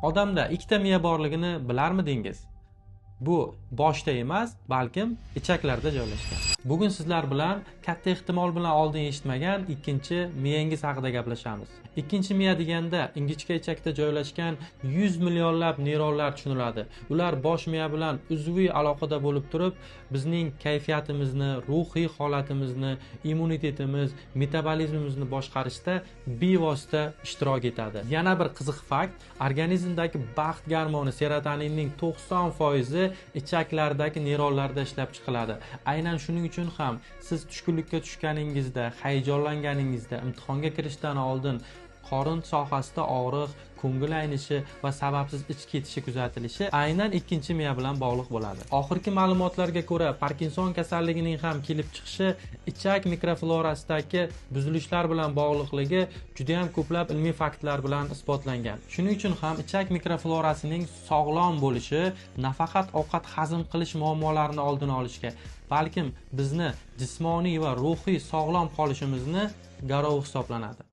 Odamda ikkita miya borligini bilarmidingiz? Bu boshda emas, balkim ichaklarda joylashgan. Bugun sizlar bilan katta ehtimol bilan oldin eshitmagan ikkinchi miyangiz haqida gaplashamiz. Ikkinchi miya deganda ingichka ichakda joylashgan 100 millionlab neyronlar tushuniladi. Ular bosh miya bilan uzviy aloqada bo'lib turib, bizning kayfiyatimizni, ruhiy holatimizni, immunitetimiz, metabolizmimizni boshqarishda bevosita ishtirok etadi. Yana bir qiziq fakt, organizmdagi baxt gormoni serotoninning 90% ichaklardagi neyronlarda ishlab chiqiladi. Aynan shuning uchun ham siz tushkunlikka tushganingizda, hayajonlanganingizda, imtihonga kirishdan oldin qorin sohasida og'riq, ko'ngil aynishi va sababsiz ich ketishi kuzatilishi aynan ikkinchi miya bilan bog'liq bo'ladi. Oxirgi ma'lumotlarga ko'ra, Parkinson kasalligining ham kelib chiqishi ichak mikroflorasidagi buzilishlar bilan bog'liqligi juda ham ko'plab ilmiy faktlar bilan isbotlangan. Shuning uchun ham ichak mikroflorasining sog'lom bo'lishi nafaqat ovqat hazm qilish muammolarini oldini olishga, balkim bizni jismoniy va ruhiy sog'lom qolishimizni garovi hisoblanadi.